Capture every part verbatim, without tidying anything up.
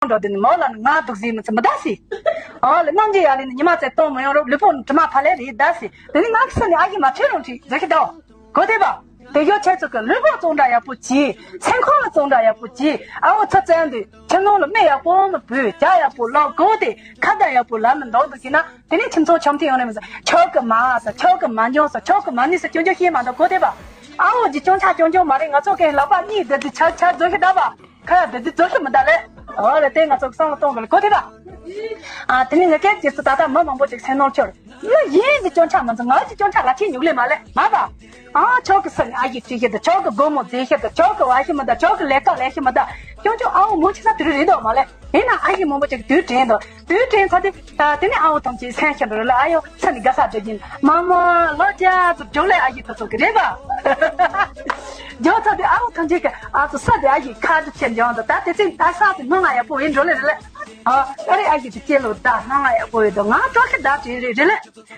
འགྲོ་དེ་ནི་མོ་ལ་ནི་ང་འདུག་ཟིན་མི་ཚེ་མི་ད་སི། ཨོ་ལེ་རྣམ་འབྱེད་ཡ་ལེ་ནི་ཉི་མ་ཚེ་གཏོང་མི་ཡོང་རོགས་ལུས་པོ་ནི་དྲི་མ་ཕ་ལེ་རེད་ད་སི། དེ་ནི་ང་གི་ས་ནི་ཨ་ཡི་མ་ཁྲེ་རུང་ཁྲི་རྫོགས་ཤི་ད། གོ་ཐེ་བ། དེ་ཡོ་ཆེ་ཚོ་གི་ལུས་པོ་གཙང་སྦྲ་ཡག་པོ་གྱིས། སེམས་ཁོང་ལ་གཙང་སྦྲ་ཡག་པོ་གྱིས། ཨ་བོ་ཚ་བཙན་དུས་ཁྱིམ་ནང་ལ་མི་ཡག་པོ་མི་བུད་ཇ་ཡག་པོ་ལོག་གོ་དེ་ཁ་བརྡ་ཡག་པོ་ལ་མི་འདོག་འདུག་གི་ན། དེ་ནས་ཁྱིམ་ཚང་ཆམ་མཐུན་ཡོང་ནས་མི་ཟེར། ཁྱོད་ཀྱི་མ་ས་ཁྱོད་ཀྱི་མ་འཇོན་ས་ཁྱོད་ཀྱི་མ་ནི་ས་སྐྱོན་བརྗོད་ཤེས་མ་འདུག་གོ་དེ་བ། ཨ་བོ་ཇི་སྐྱོན་ཆ་སྐྱོན་སྐྱོན་མ་རེད། ང་ཚོ་གའི་ལག་པ་གཉིས་བསྡད་དུས་ཆ་ཆ་རྫོགས་ཤི་ད་བ། ཁ་ཡ་བསྡད་དུས་རྫོགས་ཤི་མི་ད་ལེ། ཨོ་ལེ་དེ་ང་ཚོ་གི་བསམ་བློ་གཏོང་དགོས་ལེ་གོ་དེ་བ། ཨ་དེ་ནས་ངས་སྐད་ཅེས་སུ་ད་ལྟ་མི་མང་པོ་ཅིག་སེམས་ནོར་ཁྱོར། ང་ཡིན་གྱི་སྐྱོན་ཆ་མ་འཛིན་ང་གི་སྐྱོན་ཆ་ལ་ཁྱེད་ཉུག་ལེ་མ་ལེ་མ་བ། ཨ་ཁྱོད་ཀྱི་ས་ནས་ཨ་ཡི་བྲིས་ཤེས་དང་ཁྱོད་ཀྱི་སྒོ་མོ་འཛིན་ཤེས་དང་ཁྱོད་ཀྱི་བ་ཤེས་མི་དང་ཁྱོད་ཀྱི་ལས་ཀ་ལས་ཤེས་མི་དང་སྐྱོན་བརྗོད་ཨ་བོ་མོ་ཆེ་ས་དུས་རེད་དོ་མ་ལེ། ཡིན་ན་ཨ་ཡི་མང་པོ་ཅིག་དུས་དྲན་དང་དུས་དྲན་ཚ་དེ། དེ་ནས་ཨ་བོ་ཐམས་ཅད་སེམས་ཤར་འགྲོ་རེད་ལ་ཨ་ཡོ་ས་ནས་དགའ་ས་འདྲ་ཡིན་མ་མོ་ལོ་བརྒྱ་ཙམ་འགྲོ་ལེ་ཨ་ཡི་ཐོ་ཚོ་གི་རེད་པ། འགྱོ་ཚ་དེ་ཨ་བོ་ཐམས་ཅད་ཀྱི་ཨ་ཚོ་ས་དེ་ཨ་ཡི་ཁ་དུ་ཆེ་འཇོག་འདུག་ད་དེ་ཚེ་ཨ་ས་དེ་སྣང་ང་ཡག་པོ་ཡིན་འགྲོ་ལེ་རེད་ལེ། ཨ་ཨ་རེ་ཨ་ཡི་དུ་སྐྱེ་ལོ་ད་སྣང་ང་ཡག་པོ་ཡོད་དོ་ང་སྤྲོ་ཤི་ད་དྲན་རེད་རེད་ལེ།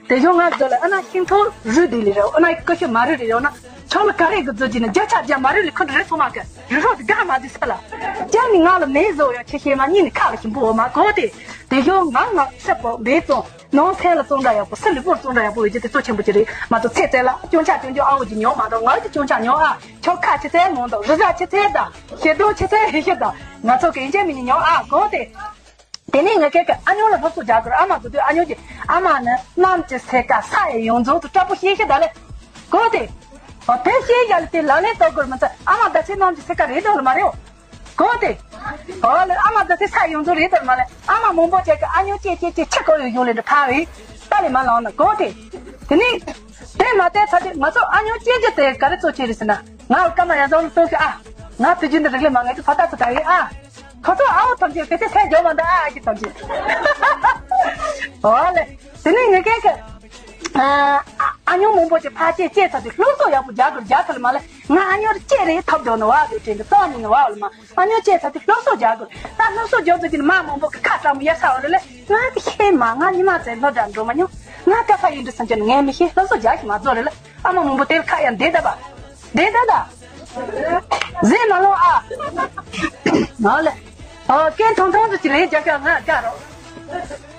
དེ་ཡོང་ང་རྫོ་ལ་ཨ་ན་ཤིང་ཐོག་རུས་དེ་ལི་རེ་ཨ་ན་ཀ་ཤོད་མ་རུས་རེ་ཡོང་ན་ཆོག་ལ་ག་རེ་གི་རྫོ་གྱི་ན་རྒྱ་ཆ་རྒྱ་མ་རུས་ལི་ཁོ་འདྲ་རེ་ཚོ་མ་གི་རུ་རོ་དེ་ག་མ་དེ་ས་ལ་རྒྱ་ནི་ང་ལ་མེ་བཟོ་ཡོང་ཆེ་ཤེས་མ་གཉིས་ནི་ཁ་ལ་ཞིམ་པོ་འོ་མ་གོ་དེ། དེ་ཡོང་ང་ང་སེ་པོ་མེ་བཙོང་ནང་ཚན་ལ་བཙོང་འདྲ་ཡག་པོ་སི་ལི་པོར་བཙོང་འདྲ་ཡག་པོ་ཡོད་ཀྱི་དེ་ཚོ་ཆེན་པོ་ཅི་རེད་མ་གཏོགས་ཚེ་ཚད་ལ་སྐྱོན་ཆ་སྐྱོན་རྒྱུ་ཨ་བོ་གྱི་ཉོ་མ་གཏོགས་ང་གི་སྐྱོན་ཆ་ཉོ་ཨ་ཆོག་ཁ་ཆེ་ཚད་མང་དང་རི་ར་ཆེ་ཚད་དང་ཤེ་དོ་ཆེ་ཚད་ཧེ་ཤེ་དང་ང་ཚོ་གི་ཨིན་ཇི་མི་ནི་ཉོ་ཨ་གོ་དེ། དེ་ནས་ངས་ཁྱེད་ཀྱི་ཨ་ཉོ་ལ་སློབ་གསོ་རྒྱག་དགོས་ཨ་མ་དུ་དུས་ཨ་ཉོ་གྱི་ཨ་མ་ནི་གནམ་གྱི་སེ་ཀ་ས་ཡི་ཡོངས་རྫོགས་དུ་སྐྲ་པོ་ཤེས་ཤེ་ད་ལེ། གོ་དེ། ཨོ་དེ་ཤེས་ཡ་ལེ་དེ་ལ་ལེ་ཏོ་དགོས་མི་ཚེ་ཨ་མ་ད་ཚེ་གནམ་གྱི་སེ་ཀ་རེད་དོ་ལ་མ་རེད། གོ་དེ། ཨོ་ལེ་ཨ་མ་ད་ཚེ་ས་ཡོངས་རྫོགས་རེད་དོ་ལ་མ་ལེ་ཨ་མ་མང་པོ་ཅག་གི་ཨ་ཉོ་ཅེ་ཅེ་ཅེ་ཆེ་གོ་ཡོ་ཡོང་ལེ་འདྲ་ཕ་བི་ད་ལེ་མ་ལང་ན་གོ་དེ། དེ་ནས། དེ་མ་དེ་ཚ་དེ་ང་ཚོ་ཨ་ཉོ་ཅེ་ཅེ་དེ་ག་རེ་ཚོ་ཆེ་རེད་ཟེར་ན། ང་ལ་ཀ་མ་ཡ་ཟོ་ལ་ཏོ་ཤི་ཨ། ང་དུས་རྒྱུན་དུ་རིག་ལེ་མ་ངེ་ཚོ་ཕ་ཏ་ཚོ་ད་ཡི་ཨ། ཁོ་ཚོ་ཨ་བོ་ཐམས་ཅད་ཕེ་ཚེ་སེ་འཇོག་མ་འདུག་ཨ་ཨ་ཁྱི་ཐམས་ཅད། ཨོ་ལེ། དེ་ནས་ངེད་ཀྱི་ཨ་ཨ་ཉོ་མང་པོ་ཅིག་ཕ་ཅེ་ཅེ་ཚ་དེ་སློབ་གསོ་ཡག་པོ་རྒྱག་དགོས་རྒྱག་ཐུབ་ལེ་མ་ལེ། ང་ཨ་ཉོ་ར་ཅེ་རེ་ཐོབ་འདོད་ནི་བ་དུ་དྲན་གི་ཙོག་ནི་ནི་བ་ལེ་མ། ཨ་ཉོ་ཅེ་ཚ་དེ་སློབ་གསོ་རྒྱག་དགོས། ད་སློབ་གསོ་རྒྱག་དུས་ཀྱི་ནི་མ་མང་པོ་གི་ཁ་སྲ་མོ་ཡ་ས་བ་རེ་ལེ། ང་དེ་ཤེས་མ་ང་ཉི་མ་ཚེ་སློབ་གྲྭ་འགྲོ་མ་མྱོང་། ང་ཀ་ཕ་ཡིན་འདྲི་སམ་ཅན་ངས་མི་ཤེས་སློབ་གསོ་རྒྱག་ཤི་མ་རྫོགས་རེ་ལེ། ཨ་མ་མང་པོ་དེར་ཁ་ཡང་བདེ་ད་པ། བདེ་ད་ད། ཟེ་མ་ལོང་ཨ། ང་ལེ། ཨོ་སྐད་ཐོང་ཐོང་དུ་ཅི་ལེན་རྒྱག་ཤ་ང་དགའ་རོགས།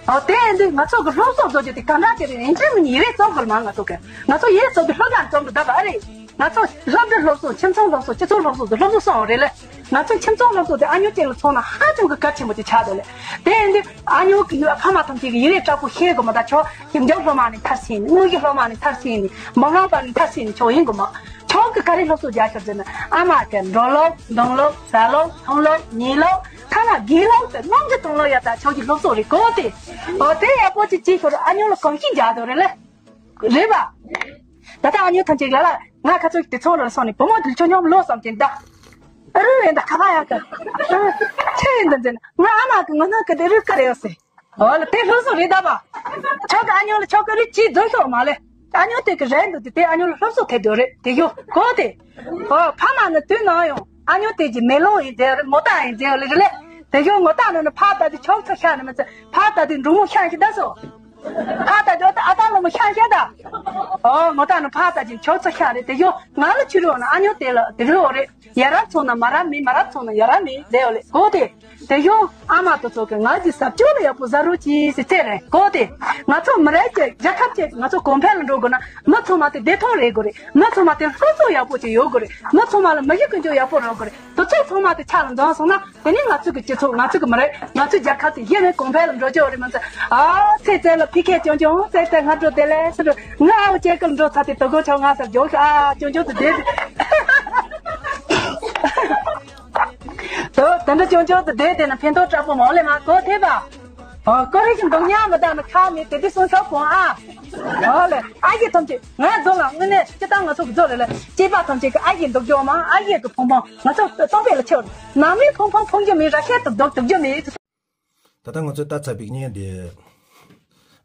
ཨོ་དེ་ཡིན་དུས་ང་ཚོ་གི་སློབ་གསོ་རྫོགས་རྒྱུ་དེ་ག་འདྲ་ཅི་རེད་ཡིན་ཅི་མིན་ཡི་རེ་རྩོམ་དགོས་མ་ང་ཚོ་གི་ང་ཚོ་ཡི་རེ་རྩོམ་དུས་སློབ་གྲྭ་རྩོམ་དུ་ད་པ་ཨ་རེད། ང་ཚོ་སློབ་གྲྭ་སློབ་གསོ་ཁྱིམ་ཚང་སློབ་གསོ་སྤྱི་ཚོགས་སློབ་གསོ་དེ་སློབ་གསོ་སོང་རེད་ལེ། ང་ཚོ་ཁྱིམ་ཚང་སློབ་གསོ་དེ་ཨ་ཉོ་ཅན་ལ་མཚོན་ན་ཧ་ཅང་གི་གལ་ཆེན་པོ་ཅིག་ཆགས་འདུག་ལེ། དེ་ཡིན་དུས་ཨ་ཉོ་གི་ཕ་མ་ཐམས་ཅད་ཀྱི་ཡི་རེ་དྲག་པོ་ཤེས་དགོས་མ་ད་ཆོག་ཞིབ་འཇུག་སློབ་མ་ནས་མཐར་ཕྱིན་ནས་དངོས་ཀྱི་སློབ་མ་ནས་མཐར་ཕྱིན་ནས་མི་མང་པ་ནས་མཐར་ཕྱིན་ནས་ཆོག་ཡིན་དགོས་མ། ཆོག་གི་ག་རེ་སློབ་གསོ་རྒྱག་ཤར་ཟེར་ན་ཨ་མ་གི་འགྲོ་ལོག་འདོང་ལོག་ཟ་ལོག་འཐུང་ལོག་ཉལ་ལོག་ཐ་ན་དགེ་ལོག་དེ་རླུང་གི་གཏོང་ལོག་ཡ་ད་ཆོག་གི་སློབ་གསོ་རེད་གོ་དེ། ཨོ་དེ་ཡག་པོ་ཅིག་ཅིག་ཤོར་ཨ་ཉོ་ལ་གོམས་གཤིས་རྒྱག་དོ་རེད་ལེ། རེད་པ། ད་ལྟ་ཨ་ཉོ་ཐམས་ཅད་ལ་ལ་ང་ཁ་ཚོ་དེ་ཚོ་ལ་སོང་ནས་བུ་མོ་དེ་ཆོ་སྙོམས་ལོ་བསམ་གྱིན་ད། ཨ་རུ་རེད་ད་ཁ་ཁ་ཡག་གི་ཨ་ཆེ་ཡིན་ད་འཛིན་ང་ཨ་མ་གི་ངོ་ནང་གི་དེ་རུ་ཀ་རེ་ཡོད་སེ། ཨོ་ལ་དེ་ལྷུ་སུ་རེད་ད་པ། ཆོ་གི་ཨ་ཉོ་ལ་ཆོ་གི་རུ་ཅི་རྫོགས་ཤོག་མ་ལེ། ཨ་ཉོ་དེ་གི་རེད་འདུག་དེ་དེ་ཨ་ཉོ་ལ་ལྷུ་སུ་ཐེབས་འདུག་རེད་དེ་ཡོ་གོ་དེ། ཨོ་ཕ་མ་ནི་དུས་ནང་ཡོང་ཨ་ཉོ་དེ་གི་མེ་ལོང་ཡིན་ཟེར་རེད་མོ་ཏ་ཡིན་ཟེར་ལེ་རེད་ལེ། དེ་ཡོ་ངོ་ཏ་ནི་ནི་ཕ་ད་དེ་ཆོག་ཚ་ཤ་ནི་མི་ཚེ་ཕ་ད་དེ་འབྲུ་མོ་ཤ་ཞིག་ད་སོ། ཕ་ད་ཇོ་ད་ཨ་ད་ལོ་མོ་ཤ་ཤ་ད། ཨོ་ངོ་ད་ནི་ཕ་ད་ཅིག་ཆོག་ཚ་ཤ་རེད་དེ་ཡོ་ང་ལ་ཆུ་རོ་ན་ཨ་ཉོ་དེ་ལ་དེ་རོ་རེད་ཡ་རབས་ཚོང་ན་མ་རབས་མེད་མ་རབས་ཚོང་ན་ཡ་རབས་མེད་ལེ་ཡོ་ལེ་གོ་དེ། དེ་ཡོ་ཨ་མ་དོ་ཚོ་གི་ང་གི་ཟབ་ཅོ་ལ་ཡག་པོ་ཟ་རོ་ཅི་སི་ཚེ་རེད་གོ་དེ། ང་ཚོ་མི་རབས་ཀྱི་རྒྱལ་ཁབ་ཀྱི་ང་ཚོ་གོང་འཕེལ་ལ་འགྲོ་དགོས་ན་མི་ཚང་མ་དེ་བདེ་ཐང་རེད་དགོས་རེད། མི་ཚང་མ་དེ་སློབ་གསོ་ཡག་པོ་ཅིག་ཡོད་དགོས་རེད། མི་ཚང་མ་ལ་མི་གཞི་ཀུན་སྤྱོད་ཡག་པོ་རོགས་དགོས་རེད། དེ་ཚོ་ཚང་མ་དེ་ཆ་ལ་འཛོམས་སོང་ན། དེ་ནས་ང་ཚོ་གི་སྤྱི་ཚོགས་ང་ཚོ་གི་མི་རེད། ང་ཚོའི་རྒྱལ་ཁབ་དེ་གཞི་ནས་གོང་འཕེལ་ལ་འགྲོ་ཆོག་རེད་མ་ཚད། ཨ་ཚེ་བཙན་ལ་ཕི་ཁེ་ཅོང་ཅོང་ཚེ་བཙན་ང་འགྲོ་དེ་ལས་སུ་འགྲོ་ང་ཨ་བོ་ཅེ་ཀལ་འགྲོ་ཚ་དེ་དོ་དགོང་ཆོག་ང་སར་འཇོག་ཤོག་ཨ་ཅོང་ཅོང་དུ་བསྡད་དེ། དོ་དེ་འདྲ་ཅོང་ཅོང་དུ་བསྡད་དེ་ན་ཕན་ཐོགས་དྲག་པོ་མང་ལེ་མ་གོ་ཐེ་བ། ཨོ་ཀོ་རེ་ཞིག་འདུག་ཉག་མི་དག་ནི་ཁ་མེད་དེ་དུས་སོང་ཤོག་གོང་ཨ། ཨོ་ལེ་ཨ་ཡེ་ཐམས་ཅད་ང་རྫོགས་ལ་དངོས་གནས་སྤྱི་བཏང་ང་ཚོ་གི་རྫོགས་ལེ་ལེ་སྐྱེས་པ་ཐམས་ཅད་ཀྱི་ཨ་ཡེ་འདུག་རྒྱུ་མ་ཨ་ཡེ་གི་ཕུང་པོ་ང་ཚོ་སྟོང་པའི་ལ་ཆེ་བ་ནང་མི་ཕུང་པོ་ཕུང་རྒྱུ་མེད་ར་ཤེད་དུ་འདུག་འདུག་རྒྱུ་མེད། ད་ལྟ་ང་ཚོས་ལྟ་ཚར་བའི་བརྙན་དེ་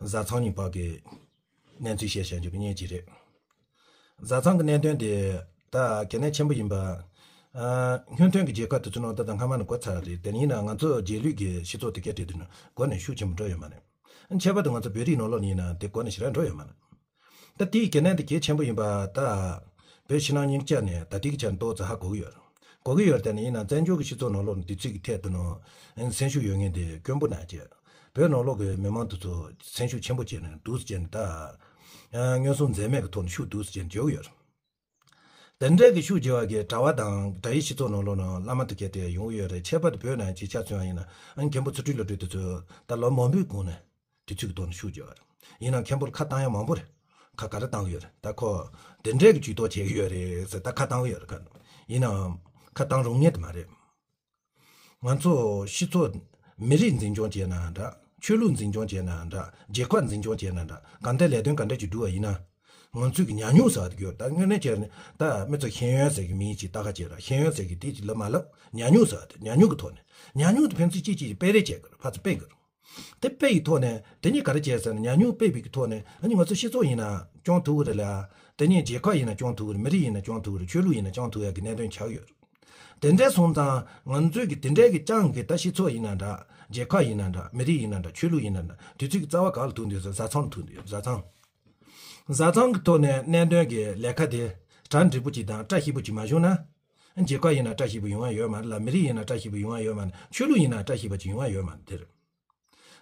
བཟའ་ཚང་གཉིས་བར་གྱི་གནས་ཚུལ་བཤད་བཞག་རྒྱུ་གི་བརྙན་ཅིག་རེད། བཟའ་ཚང་གི་གནད་དོན་དེ་ད་གལ་གནད་ཆེན་པོ་ཡིན་པ། ཨ་སྔོན་ཐོན་གྱི་རྒྱལ་ཁབ་དེ་ཚོ་ནང་ད་ལྟ་སྔ་མ་ནས་གོ་ཚར་རེད་དེ་ཡིན་ན་ང་ཚོ་རྗེས་ལུས་ཀྱི་སྤྱི་ཚོགས་དེ་སྐད་བྲིས་དུས་ན་གོ་ནས་ཤུགས་ཆེན་པོ་འགྲོ་ཡོད་མ་རེད། ཁྱད་པར་དུ་ང་ཚོ་བོད་རིགས་ནང་ལོགས་ནས་ཡིན་ན་དེ་གོ་ནས་ཞེ་དྲག་འགྲོ་ཡོད་མ་རེད། ད་དེའི་གལ་གནད་དེ་གལ་ཆེན་པོ་ཡིན་པ་ད་བོད་ཕྱི་ནང་གཉིས་ཀྱི་ཆ་ནས་ད་ལྟའི་གི་ཆ་ནས་ཏོག་ཙམ་ཧ་གོ་གི་ཡོད་རེད། གོ་གི་ཡོད་རེད། དེ་ནི་ཡིན་ན་བཙན་བྱོལ་གྱི་སྤྱི་ཚོགས་ནང་ལོགས་ནས་དུས་ཚོད་ཀྱི་ཐད་དུ་ནང་སེམས་ཤུགས་ཡོད་མཁན་དེ་དཀོན་པོ་ན་བྱས། བོད་ནང་ལོགས་ཀྱི་མི་མང་དེ་ཚོ་སེམས་ཤུགས་ཆེན་པོ་བྱས་ནས་འདུག་སེ་བྱས་ནས་ད་མངོན་སུམ་འཛེམ་མེད་ཀྱི་ཐོག་ནས་ཤུགས་འདུག་སེ་བྱས་ནས་བརྗོད་ཀྱི་ཡོད་རེད། དེ་འདྲའི་གི་ཤུགས་རྒྱས་པ་གི་གྲྭ་བ་དང་གྲྭ་ཡི་སྤྱི་ཚོགས་ནང་ལོགས་ནང་བླ་མ་དེ་གས་དེ་ཡོང་གི་ཡོད་རེད། ཁྱད་པར་དུ་བོད་ནང་ཅིག་ཆ་མཚོན་པ་ཡིན་ན་ཨ་ནི་མཁན་པོ་ཚུལ་ཁྲིམས་བློ་གྲོས་དེ་ཚོ་ད་ལོ་མང་པོའི་གོང་ནས་དུས་ཚོད་ཀྱི་ཐོག་ནས་ཤུགས་རྒྱས་པ་རེད། ཡིན་ནའང་མཁན་པོར་ཁ་བཏང་ཡ་མང་པོ་རེད། ཁ་ག་རེ་བཏང་གི་ཡོད་རེད། ད་ཁོ་དེ་འདྲའི་གི་ཇུས་གཏོགས་བྱེད་ཀྱི་ཡོད་རེད་ཟེར་ད་ཁ་བཏང་གི་ཡོད་རེད། ཁ་ཡིན་ནའང་ཁ་བཏང་རུང་ངེས་དེ་མ་རེད། ང་ཚོ་སྤྱི་ཚོགས་མི་རིགས་འཛིན་སྐྱོང་བྱས་ན་འདྲ། ཆོས་ལུགས་འཛིན་སྐྱོང་བྱས་ན་འདྲ། རྒྱལ་ཁབ་འཛིན་སྐྱོང་བྱས་ན་འདྲ། གང་ལྟར་ལས་དོན་ག་འདྲ་ཅིག་སྒྲུབ་པ་ཡིན་ན། ང་ཚོས་ཀྱི་ཉམས་མྱོང་ཟེར་བ་དེ་ཡོད། ད་དངོས་གནས་བྱས་ན་ད་མི་ཚོ་ཤེས་ཡོན་ཟེར་གྱི་མིང་ཅིག་ལྟ་ག་བྱས་ར། ཤེས་ཡོན་ཟེར་གྱི་དེ་ཅིག་ལབ་མ་ལབ་ཉམས་མྱོང་ཟེར་བ་དེ་ཉམས་མྱོང་གི་ཐོག་ནས། ཉམས་མྱོང་དེ་ཕན་ཚུན་གཅིག་གཅིག་སྤེལ་རེས་བྱེད་དགོས་རེད། ཕར་ཚུར་སྤེལ་དགོས་རེད། དེ་སྤེལ་ཡི་ཐོག་ནས་དེ་གཉིས་ག་རེ་བྱས་ཟེར་ན། ཉམས་མྱོང་སྤེལ་བའི་གི་ཐོག་ནས་ཨ་ནི་ང་ཚོ་སྤྱི་ཚོགས་ཡིན་ན་སྐྱོང་ཐུབ་ཀྱི་རེད་ལ། དེ་ནས་རྒྱལ་ཁབ་ཡིན་ན་སྐྱོང་ཐུབ་ཀྱི་རེད། མི་རིགས་ཡིན་ན་སྐྱོང་ཐུབ་ཀྱི་རེད། ཆོས་ལུགས་ཡིན་ན་སྐྱོང་ཐུབ་ཡ་གི་གནད་དོན་ཆགས་ཡོད་རེད། དེ་འདྲ་སོང་ཙང་ང་ཚོས་ཀྱི་དེ་འདྲའི་གི་རྐྱང་གི་ད་སྤྱི་ཚོགས་ཡིན་ན་འདྲ། རྒྱལ་ཁབ་ཡིན་ན་འདྲ། མི་རིགས་ཡིན་ན་འདྲ། ཆོས་ལུགས་ཡིན་ན་འདྲ། དུས་ཚོད་ཀྱི་རྩ་བ་ག་ལ་ཐུག་འདུག་ཟེར་བཟའ་ཚང་ལ་ཐུག་འདུག་བཟའ་ཚང་། བཟའ་ཚང་གི་ཐོག་ནས་གནད་དོན་གྱི་ལས་ཀ་དེ་གྲ་འགྲིག་པོ་ཅིག་དང་བཀྲ་ཤིས་པོ་ཅིག་མ་བྱུང་ན། རྒྱལ་ཁབ་ཡིན་ན་བཀྲ་ཤིས་པོ་ཡོང་ཡ་ཡོད་མ་རེད་ལ། མི་རིགས་ཡིན་ན་བཀྲ་ཤིས་པོ་ཡོང་ཡ་ཡོད་མ་རེད། ཆོས་ལུགས་ཡིན་ན་བཀྲ་ཤིས་པོ་ཅིག་ཡོང་ཡ་ཡོད་མ་རེད། དེ་རེད།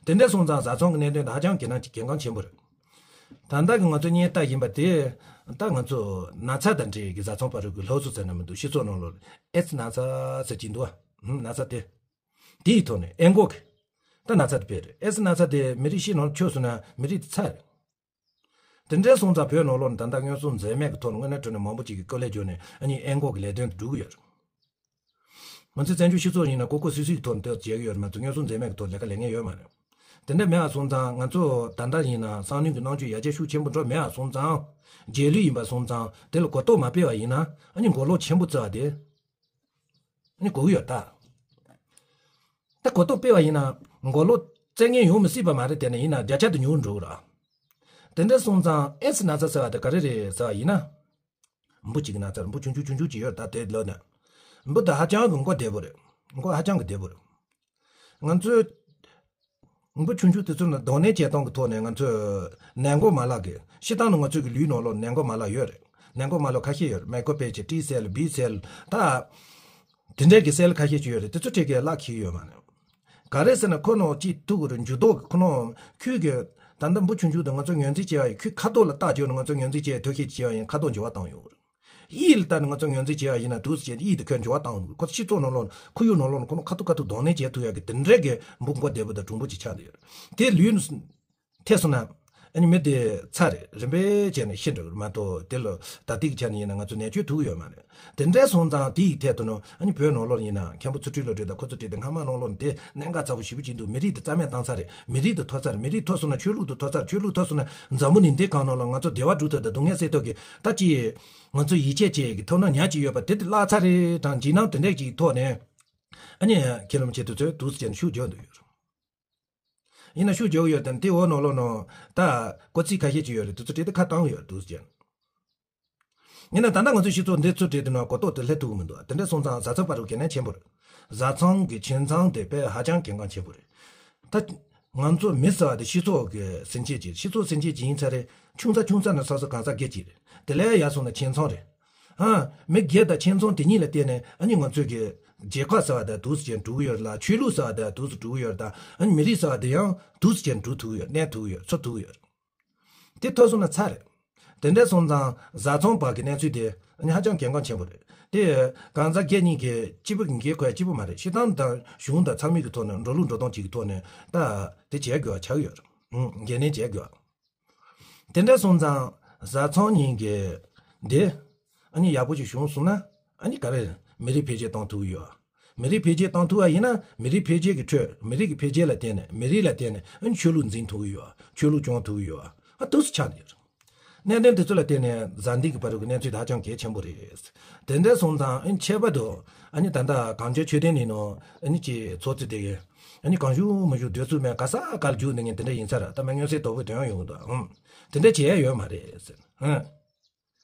དེ་འདྲ་སོང་ཙང་བཟའ་ཚང་གི་གནད་དོན་དེ་ཧ་ཅང་གལ་གནད་གལ་འགངས་ཆེན་པོ་རེད། ད་ལྟ་གི་ང་ཚོ་བརྙན་ལྟ་བཞིན་པ་དེ། ད་ང་ཚོ་ན་ཚ་དང་འབྲེལ་གྱི་བཟའ་ཚང་བར་གྱི་སློབ་གསོ་ཟེར་ན་མི་འདུག་སྤྱི་ཚོགས་ནང་ལོགས་ཨེ་ཙི་ན་ཚ་ཟེར་གྱི་འདུག་ཨ། ཧུམ། ན་ཚ་དེ། དེའི་ཐོག་ནས་ཨེ་འགོག་གི། ད་ན་ཚ་དེ་དཔེ་རེད། ཨེ་ཙི་ན་ཚ་དེ་མི་རིགས་ཤིག་ནང་ཆུད་སོང་ན་མི་རིགས་དེ་ཚར་རེད། དེ་འདྲ་སོང་ཙང་བོད་ནང་ལོགས་ནས་ད་ལྟ་མངོན་སུམ་འཛེམ་མེད་ཀྱི་ཐོག་ནས་དངོས་གནས་དྲང་གནས་མང་པོ་ཅིག་གིས་སྐུ་ལས་བསྐྱོན་ནས་ཨ་ནི་ཨེ་འགོག་གི་ལས་དོན་དེ་སྒྲུབ་ཀྱི་ཡོད་རེད། ང་ཚོའི་བཙན་བྱོལ་སྤྱི་ཚོགས་ཡིན་ན་ཀོ་ཀོ་སུད་སུད་ཀྱི་ཐོག་ནས་དེ་བྱེད་ཀྱི་ཡོད་རེད་མ་གཏོགས། མངོན་སུམ་འཛེམ་མེད་ཀྱི་ཐོག་ལས་ཀ་ལས་མཁན་ཡོད་མ་རེད། དེ་འདྲ་མེད་པ་སོང་ཙང་ང་ཚོ་ད་ལྟ་ཡིན་ན་གསང་ཉུལ་གྱི་རྣམ་དཔྱོད་ཡར་རྒྱས་ཤུགས་ཆེན་པོ་འགྲོ་མེད་པ་སོང་ཙང་། རྗེས་ལུས་ཡིན་པ་སོང་ཙང་དེ་ལ་གོ་རྟོགས་མ་སྤེལ་བ་ཡིན་ན་ཨ་ནི་མགོ་ལོག་ཆེན་པོ་བརྩི་བ་དེ། ཨ་ནི་གོ་གི་ཡོད་ད། ད་གོ་རྟོགས་སྤེལ་བ་ཡིན་ན་མགོ་ལོག་བརྩི་མཁན་ཡོང་མི་སྲིད་པ་མ་རེད། དེ་ནས་ཡིན་ན་བརྒྱ་ཆ་དེ་ཉུང་རུ་འགྲོ་གི་རེད། དེ་འདྲ་སོང་ཙང་ཨེ་ཙི་ན་ཚ་ཟེར་བ་དེ་ག་རེ་རེད་ཟེར་བ་ཡིན་ན། འབུ་གཅིག་གི་ན་ཚ་རེད། འབུ་ཆུང་ཆུང་ཆུང་ཆུང་ཅིག་ཡོད་རེད་ད་དེ་ལོ་ནས། འབུ་དེ་ཧ་ཅང་གི་མགོ་བདེ་པོ་རེད། མགོ་ཧ་ཅང་གི་བདེ་པོ་རེད། ང་ཚོས་འབུ་ཆུང་ཆུང་དེ་ཚོ་ལ་གདོང་ལེན་བྱེད་སྟངས་ཀྱི་ཐོག་ནས་ང་ཚོས་ནད་འགོག་མ་ལག་གི་སྤྱིར་བཏང་ནི་ང་ཚོའི་གི་ལུས་ནང་ལོགས་ནད་འགོག་མ་ལག་ཡོད་རེད། ནད་འགོག་མ་ལག་ཁ་ཤས་ཡོད་རེད། མེ་ཀོ་པེ་ཆེ་ཏི་སེལ་བི་སེལ་ད། དེ་འདྲའི་གི་སེལ་ཁ་ཤས་ཅིག་ཡོད་རེད། དེ་ཚོ་ཁྲིད་གི་ལག་ཁྱེར་ཡོད་མ་རེད། ག་རེ་ཟེར་ན་ཁོ་ནོ་ཅིག་ཐུག་གི་རེད། འཇུ་དོག་གི་ཁོ་ནོ་ཁྱོད་ཀྱི་ད་ལྟ་འབུ་ཆུང་ཆུང་དང་ང་ཚོ་ངོས་འཛིན་བྱས་པ་ཡི་ཁྱོད་ཁ་དོག་ལ་བལྟ་བྱས་ནས་ང་ཚོ་ངོས་འཛིན་བྱས་ཐུགས་ཞིབ་བྱས་པ་ཡིན་ཁ་དོག་འགྱུར་བ་བཏང་ཡོད་གི་རེད། དབྱིབས་ལ་བལྟ་ནས་ང་ཚོ་ངོས་འཛིན་བྱས་པ་ཡིན་ན་འདུག་སེ་བྱས་ནས་དབྱིབས་དེ་ཁོས་འགྱུར་བ་བཏང་ཡོད་གི་རེད། ཁོ་ཚོ་སྤྱི་ཚོགས་ནང་ལོགས་ཁོར་ཡུག་ནང་ལོགས་ཁོ་ནོ་ཁ་ཐུག་ཁ་ཐུག་གདོང་ལེན་བྱེད་ཐུབ་ཡ་གི་དེ་འདྲའི་གི་འབུ་མགོ་བདེ་པོ་དང་གྲུང་པོ་ཅིག་ཆགས་བསྡད་ཡོད་རེད། དེ་ལུས་ཐེབས་སོང་ན། ཨ་ནི་མི་དེ་ཚར་རེད། རིམ་པས་བྱས་ནས་ཤི་འགྲོ་གི་རེད་མ་གཏོགས་དེ་ལ་ད་ལྟའི་ཆ་ནས་ཡིན་ན་ང་ཚོ་ནད་བཅོས་ཐུབ་ཀྱི་ཡོད་མ་རེད། དེ་འདྲ་སོང་ཙང་དེའི་ཐད་དུ་ནོ་ཨ་ནི་བོད་ནང་ལོགས་ཡིན་ན་མཁན་པོ་ཚུལ་ཁྲིམས་བློ་གྲོས་དང་ཁོ་ཚོ་བྲིས་ཏེ་སྔ་མ་ནང་ལོགས་ནས་དེ་གནད་འགག་ཚ་པོ་ཞེ་པོ་ཅིག་འདུག་མི་རིགས་དེ་རྩ་མེད་བཏང་ཚར་རེད། མི་རིགས་དེ་ཐོར་ཚར་རེད། མི་རིགས་ཐོར་སོང་ན་ཆོས་ལུགས་དེ་ཐོར་ཚར། ཆོས་ལུགས་ཐོར་སོང་ན་འཛམ་བུ་གླིང་འདི་སྒང་ནང་ལ་ང་ཚོ་བདེ་བ་སྒྲུབ་ཐབས་དང་སྡུག་བསྔལ་སེལ་ཐབས་ཀྱི་ད་ཅི་ང་ཚོ་ཡིད་ཆེས་བྱེད་ཀྱི་ཐོབ་ཐང་ཉག་གཅིག་ཡོད་པ་དེ་དེ་བརླག་ཚར་རེད་དང་འཇིགས་སྣང་དེ་འདྲ་ཅིག་ཐོག་ནས་ཨ་ནི་མཁན་རིན་པོ་ཆེ་དེ་ཚོས་འདུག་སེ་བྱས་ནས་ཤུགས་རྒྱག་འདུག་ཡོད་རེད། ཡིན་ན་ཤུགས་རྒྱག་གི་ཡོད་དམ་དེ་འོག་ནང་ལོགས་ནང་ད་ཀོ་ཚིག་ཁ་ཤས་ཅིག་ཡོད་རེད། དེ་ཚོ་བྲིས་ཏེ་ཁ་བཏང་གི་ཡོད་རེད་འདུག་ཟེར། ཡིན་ན་ད་ལྟ་ང་ཚོའི་སྤྱི་ཚོགས་འདི་ཚོ་བྲིས་ཏེ་ནང་གོ་རྟོགས་དེ་སླེབས་ཐུབ་ཀྱི་མི་འདུག་དེ་འདྲ་སོང་ཙང་བཟའ་ཚང་བར་གྱི་གལ་གནད་ཆེན་པོ་རེད། བཟའ་ཚང་གི་ཁྱིམ་ཚང་དེ་དཔེ་ཧ་ཅང་གལ་འགངས་ཆེན་པོ་རེད། ད་ང་ཚོ་མི་ཟེར་བ་དེ་སྤྱི་ཚོགས་ཀྱི་སེམས་ཅན་ཅིག་སྤྱི་ཚོགས་སེམས་ཅན་ཅིག་ཡིན་ཚར་རེད། ཆུང་ཙག་ཆུང་ཙག་ནས་སོ་སོ་གང་ཟག་སྒེར་གཅིག་རེད། དེ་ལས་ཡར་སོང་ན་ཁྱིམ་ཚང་རེད། ཨ། མི་སྒེར་དང་ཁྱིམ་ཚང་དེ་གཉིས་ལ་བརྟེན་ནས་ཨ་ནི་ང་ཚོས་ཀྱི་རྒྱལ་ཁབ་ཟེར་བ་དང་འདུག་སེ་བྱས་འགྲོ་གི་ཡོད་རེད་ལ། ཆོས་ལུགས་ཟེར་བ་དང་འདུག་སེ་འགྲོ་གི་ཡོད་རེད་ད། ཨ་ནི་མི་རིགས་ཟེར་བ་དེ་ཡང་འདུག་སེ་བྱས་འགྲོ་ཐུབ་ཀྱི་ཡོད། གནས་ཐུབ་ཀྱི་ཡོད། འཚོ་ཐུབ་ཀྱི་ཡོད་རེད། དེ་ཐོབ་སོང་ན་ཚར་རེད། དེ་འདྲ་སོང་ཙང་བཟའ་ཚང་བར་གྱི་གནས་ཚུལ་དེ་ཨ་ནི་ཧ་ཅང་གལ་འགངས་ཆེན་པོ་རེད། དེ་གང་ཟག་སྒེར་གཉིས་ཀྱི་གཅིག་པུ་གི་འགན་ཁུར་ཡ་གཅིག་པུ་མ་རེད། སྤྱིར་བཏང་དང་གཞུང་དང་ཚང་མའི་གི་ཐོག་ནས་འགྲོ་ལུགས་འགྲོ་སྟངས་གཅིག་གི་ཐོག་ནས་ད་དེ་བྱེད་དགོས་པ་ཆགས་ཀྱི་ཡོད་རེད། ཨང་། འགན་ལེན་བྱེད་དགོས་པ། དེ་འདྲ་སོང་ཙང་བཟའ་ཚང་གཉིས་ཀྱི་འདི་ཨ་ནི་ཡག་པོ་ཞིག་བྱུང་སོང་ན་ཨ་ནི་ག་རེ་མི་རིགས་འཕེལ་རྒྱས་གཏོང་ཐུབ་ཀྱི་ཡོད། མི་རིགས་འཕེལ་རྒྱས་གཏོང་ཐུབ་པ་ཡིན་ན་མི་རིགས་འཕེལ་རྒྱས་ཀྱི་ཁྲོད་མི་རིགས་ཀྱི་འཕེལ་རྒྱས་ལ་བརྟེན་ནས་མི་རིགས་ལ་བརྟེན་ནས་ཨ་ནི་ཆོས་ལུགས་འཛིན་ཐུབ་ཀྱི་ཡོད། ཆོས་ལུགས་སྐྱོང་ཐུབ་ཀྱི་ཡོད། ཨ་འདུག་སེ་ཆགས་ནས་ཡོད། གནད་དོན་དེ་ཚོ་ལ་བརྟེན་ནས་བཟའ་ཟླ་གི་བར་གྱི་གནས་ཚུལ་དེ་ཧ་ཅང་གལ་ཆེན་པོ་རེད། དེ་འདྲ་སོང་ཙང་ཨ་ནི་ཁྱད་པར་དུ་ཨ་ནི་ད་ལྟ་གངས་ཅན་ཆོས་ལྡན་གླིང་ནང་ཨ་ནི་ཅིག་ཚོགས་གཙོ་དེ་གས་ཨ་ནི་གང་བཞུགས་མི་བཞུགས་སྡོད་ཚུལ་མེད་ག་ས་ག་ལ་རྒྱུག་འདི་ངས་དེ་འདྲ་ཡིན་ས་ར་ད་མ་མངོན་གསལ་དོད་པོ་དོན་ཡོང་གི་འདུག་ཨང་། དེ་འདྲ་བྱེད་ཡ་ཡོད་མ་རེད་ཟེར། ཨང་།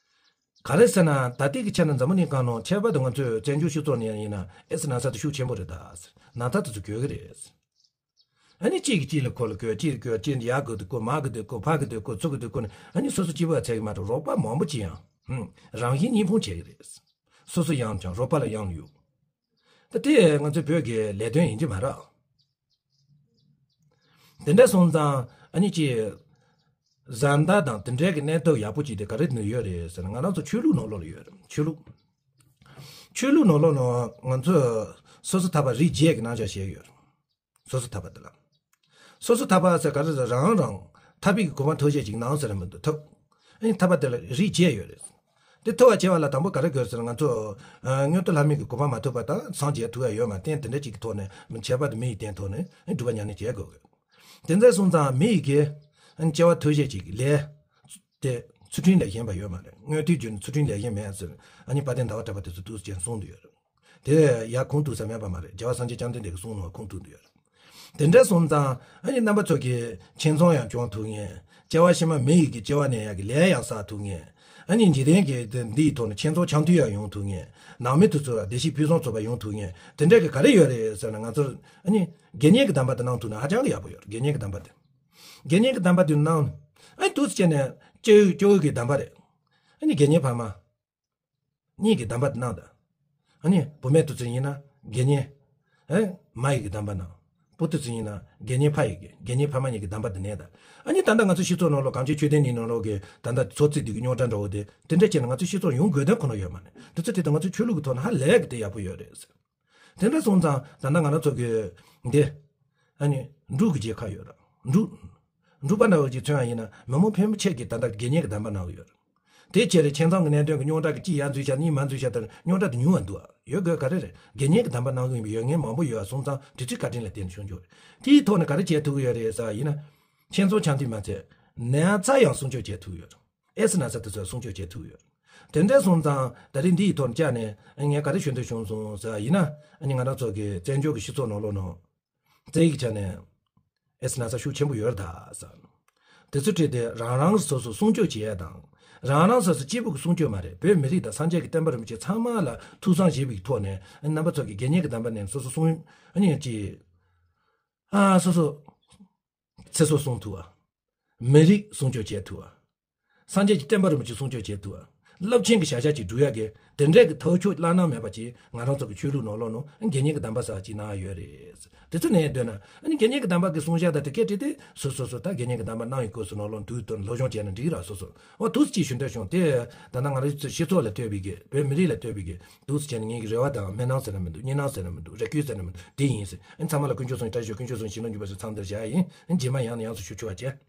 ག་རེ་ཟེར་ན་ད་ལྟའི་གི་ཆ་ནས་འཛམ་བུ་གླིང་སྒང་ནང་ཁྱད་པར་དུ་ང་ཚོའི་བཙན་བྱོལ་སྤྱི་ཚོགས་ནང་ཡིན་ན་ཨེ་ཙི་ན་ཚ་དེ་ཤུགས་ཆེན་པོ་རེད་ད་ཟེར། ན་ཚ་དེ་ཚོ་འགོས་ཀྱི་རེད་ཟེར། ཨ་ནི་གཅིག་གིས་གཅིག་ལ་འཁོར་ལ་འགོས། གཅིག་གིས་འགོས། གཅིག་ཡར་འགོས་དུས་འགོས། མར་འགོས་དུས་འགོས། ཕར་འགོས་དུས་འགོས། ཚུར་འགོས་དུས་འགོས་ནས་ཨ་ནི་སོ་སོ་གཅིག་པུ་ཚད་ཀྱི་མ་གཏོགས་རོགས་པ་མང་པོ་ཅིག་ཡང་ཧུམ་རང་བཞིན་གཉིས་ཕུང་བྱེད་ཀྱི་རེད། སོ་སོ་ཡང་ཀྱང་རོགས་པ་ལ་ཡང་ཡོད། ད་དེ་ང་ཚོའི་བོད་ཀྱི་ལས་དོན་ཡིན་གྱི་མ་རེད། དེ་འདྲ་སོང་ཙང་ཨ་ནི་ཅི། བཟའ་ཟླ་དང་དེ་འདྲའི་གི་གནས་སྟངས་ཡག་པོ་ཅིག་དེ་ག་རེ་ནས་ཡོད་རེད་ཟེར་ན། ང་རང་ཚོ་ཆོས་ལུགས་ནང་ལོགས་ལ་ཡོད་རེད། ཆོས་ལུགས། ཆོས་ལུགས་ནང་ལོགས་ནང་ང་ཚོ་སོ་སོ་ཐར་པ་རིགས་བརྒྱད་ཀྱི་རྣམ་གཞག་བཤད་ཡོད་རེད། སོ་སོ་ཐར་པ་དེ་ལ། སོ་སོ་ཐར་པ་ཟེར་ག་རེ་ཟེར། རང་རང་ཐར་པའི་གི་གོ་འཕང་ཐོབ་བྱེད་ཅིག་གནང་ཟེར་མི་འདུག་ཐོབ། ཨ་ནི་ཐར་པ་དེ་ལ་རིགས་བརྒྱད་ཡོད་རེད། དེ་ཐོབ་པར་བྱེད་པ་ལ་དང་པོ་ག་རེ་དགོས་ཟེར་ན། ང་ཚོ་ཨ་མངོན་མཐོ་ལྷ་མིའི་གི་གོ་འཕང་མ་ཐོབ་པ་དང་སངས་རྒྱས་ཐུབ་ཡ་ཡོད་མ་རེད། རྟེན་དེ་འདྲ་ཅིག་གི་ཐོག་ནས་མི་ཁྱད་པར་དུ་མི་ཡི་རྟེན་ཐོག་ནས་སྒྲུབ་པ་ཉམས་ལེན་བྱེད་དགོས། དེ་འདྲ་སོང་ཙང་མི་ཡི་གི་སྐྱེ་བ་ཐོབ་བྱེད་ཅིག་ལས་དེ་ཚུལ་ཁྲིམས་ལས་གཞན་པ་ཡོད་མ་རེད། མངོན་མཐོའི་རྒྱུ་ནི་ཚུལ་ཁྲིམས་ལས་གཞན་མེད་ཟེར། ཨ་ནི་དཔལ་ལྡན་ཟླ་བ་གྲགས་པ་དེ་ཚོ་འདུག་སེ་བྱས་གསུངས་འདུག་ཡོད་རེད། དེ་ཡར་ཁུངས་གཏུགས་ས་མེད་པ་མ་རེད། རྒྱལ་བ་སངས་རྒྱས་བཅོམ་ལྡན་འདས་ཀྱིས་གསུངས་ནོར་ཁུངས་གཏུགས་འདུག་ཡོད་རེད། དེ་འདྲ་སོང་ཙང་ཨ་ནི་རྣམ་པ་ཚོ་གི་ཁྱིམ་ཚང་ཡང་སྐྱོང་ཐུབ་མཁན། སྐྱེ་བ་ཕྱི་མ་མི་ཡི་གི་སྐྱེ་བ་ནས་ཡག་གི་ལས་ཡང་བསགས་ཐུབ་མཁན། ཨ་ནི་འཇིག་རྟེན་གྱི་འདི་ཡི་ཐོག་ནས་ཁྱིམ་ཚང་འཆམ་མཐུན་ཡང་ཡོང་ཐུབ་མཁན། ནང་མི་དེ་ཚོ་ལ་བདེ་སྐྱིད་ཕུན་སུམ་ཚོགས་པ་ཡོང་ཐུབ་མཁན། དེ་འདྲ་གི་ག་རེ་ཡོད་རེད་ཟེར་ན། ང་ཚོར་ཨ་ནི་དགེ་བསྙེན་གྱི་གདམས་པ་དེ་གནང་ཐུབ་ན་ཧ་ཅང་གི་ཡག་པོ་ཡོད་རེད། དགེ་བསྙེན་གྱི་གདམས་པ་དེ། དགེ་བསྙེན་གྱི་གདམས་པ་དེ་གནང་། ཨ་ནི་འདུག་སེ་བྱས་ནས་སྐྱེ་བོ་སྐྱེ་བོ་གི་གདམས་པ་རེད། ཨ་ནི་དགེ་བསྙེན་ཕ་མ་གཉིས་ཀྱི་གདམས་པ་དེ་གནང་དང་། ཨ་ནི་བུད་མེད་དེ་ཚོ་ཡིན་ན་དགེ་བསྙེན་ཨེ་མ་ཡི་གི་གདམས་པ་གནང་། བུ་དེ་ཚོ་ཡིན་ན་དགེ་བསྙེན་ཕ་ཡི་གི། དགེ་བསྙེན་ཕ་མ་གཉིས་ཀྱི་གདམས་པ་དེ་གནང་དང་། ཨ་ནི་ད་ལྟ་ང་ཚོ་སྤྱི་ཚོགས་ནང་ལོགས་གངས་ཅན་ཆོས་ལྡན་གླིང་ནང་ལོགས་ཀྱི་ད་ལྟ་ཚོགས་རྫས་འདི་གི་རྙོག་དྲ་འདྲ་བོ་དེ་དེ་འདྲ་བྱས་ན་ང་ཚོ་སྤྱི་ཚོགས་ཡོང་དགོས་དོན་ཁོ་ན་ཡོད་མ་རེད། དེ་ཚོ་དེ་དང་ང་ཚོ་ཆོས་ལུགས་ཀྱི་ཐོག་ནས་ཧ་ལས་གི་དེ་ཡག་པོ་ཡོད་རེད། དེ་འདྲ་སོང་ཙང་ད་ལྟ་ང་རང་ཚོ་གི་འདི་ཨ་ནི་འབྲུག་གི་མཇལ་ཁ་ཡོད་ར། འབྲུག་འབྲུག་པ་འདྲ་བོ་ཅིག་མཚོན་ཡ་ཡིན་ན། མི་མང་ཕལ་མོ་ཆེ་གིས་ད་ལྟ་དགེ་བསྙེན་གྱི་གདམས་པ་གནང་གི་ཡོད་ར། དེ་བྱས་རེད། ཁྱིམ་ཚང་གི་གནད་དོན་གྱི་རྙོག་དྲ་གི་གཅིག་ཡར་འཛུལ་ཤག་གཉིས་མར་འཛུལ་ཤག་དེར་རྙོག་དྲ་དེ་ཉུང་བ་འདུག་ཨ། ཡོད་དགོས་ག་རེ་རེད། དགེ་བསྙེན་གྱི་གདམས་པ་གནང་གི་ཡོད་པའི་ཡོད་ངེས་མང་པོ་ཡོད་པ་སོང་ཙང་དེ་ཚོའི་བཀའ་དྲིན་ལ་བརྟེན་ནས་བྱུང་རྒྱུ་རེད། དེའི་ཐོག་ནས་ག་རེ་བྱེད་ཐུབ་ཀྱི་ཡོད་རེད་ཟེར་བ་ཡིན་ན། ཁྱིམ་ཚང་འཆམ་མཐུན་མ་ཚད་ན་ཚ་ཡང་སྲུང་སྐྱོབ་བྱེད་ཐུབ་ཀྱི་ཡོད་རེད། ཨེ་སི་ན་ཚ་དེ་ཚོ་སྲུང་སྐྱོབ་བྱེད་ཐུབ་ཀྱི་ཡོད་རེད། དེ་འདྲ་སོང་ཙང་ད་རེས་འདི་ཡི་ཐོག་ནས་བཅར་ནས་ངས་ག་རེ་ཞུ་འདོད་བྱུང་སོང་ཟེར་བ་ཡིན་ན། ཨ་ནི་ང་རང་ཚོ་གི་བཙན་བྱོལ་གྱི་སྤྱི་ཚོགས་ནང་ལོགས་ནང་། རྩ་བའི་ཆ་ནས་ཨེ་སི་ན་ཚ་ཤུགས་ཆེན་པོ་ཡོད་རེད་ད་ཟེར། དེ་ཚོ་ཁྲིད་དེ་རང་རང་སོ་སོ་སྲུང་སྐྱོབ་བྱེད་ཡ་དང་། རང་རང་སོ་སོ་གཅིག་པུ་གི་སྲུང་སྐྱོབ་མ་རེད། བོད་མི་རིགས་དང་སངས་རྒྱས་ཀྱི་བསྟན་པ་རིན་པོ་ཆེ་ཚང་མ་ལ་ཐུགས་བསམ་བཞེས་པའི་ཐོག་ནས། རྣམ་པ་ཚོ་གི་དགེ་བསྙེན་གྱི་གདམས་པ་ནས་སོ་སོ་སྲུང་། ཨ་ནི་ཅི། ཨ་སོ་སོ་ཚེ་སྲོག་སྲུང་ཐུབ་པ། མི་རིགས་སྲུང་སྐྱོབ་བྱེད་ཐུབ་པ། སངས་རྒྱས་ཀྱི་བསྟན་པ་རིན་པོ་ཆེ་སྲུང་སྐྱོབ་བྱེད་ཐུབ་པ། རླབས་ཆེན་གྱི་བྱ་གཞག་ཅིག་སྒྲུབ་ཡག་གི་དེ་འདྲའི་གི་ཐབས་མཆོག་བླ་ན་མེད་པ་ཅིག་ང་རང་ཚོ་གི་ཆོས་ལུགས་ནང་ལོགས་ནང་དགེ་བསྙེན་གྱི་གདམས་པ་ཟེར་བ་ཅིག་གནང་ཡོད་རེད། དེ་ཚོ་ནས་འདོད་ན། ཨ་ནི་དགེ་བསྙེན་གྱི་གདམས་པ་གི་གསུང་བཤད་དང་དེ་སྐད་བྲིས་ཏེ་སོ་སོ་སོ་ད་དགེ་བསྙེན་གྱི་གདམས་པ་གནང་ཡོད་སྐོར་སོགས་ནང་ལོགས་འདུག་དོན་སློབ་སྦྱོང་བྱས་ན་འགྲིག་ར། སོ་སོ་འོ་འདུག་སེ་ཅིག་ཞུ་འདོད་བྱུང་སྟེ། ད་ལྟ་ང་རང་ཚོ་སྤྱི་ཚོགས་ལ་ལྟོས་པའི་གི་བོད་མི་རིགས་ལ་ལྟོས་པའི་གི་འདུག་སེ་བྱས་ན་ངེད་ཀྱི་རེ་བ་དང་སྨོན་ལམ་ཟེར་ན་མི་འདུག་སྨོན་ལམ་ཟེར་ན་མི་འདུག་རེ་སྐུལ་ཟེར་ན་མི་འདུག་དེ་ཡིན་ཟེར། ཨ་ནི་ཚང་མ་ལ་དཀོན་མཆོག་གསུམ་བཀྲ་ཤིས་ཤོག་དཀོན་མཆོག་གསུམ་ཞིང་ལ་འཇུག་པ་སོགས་ཚང་དེར་བཞག་ཡིན། ཨ་ནི་རྗེས་མ་ཡང་ནས་ཡང་དུ་ཞུ་ཆོག་པ་བྱས།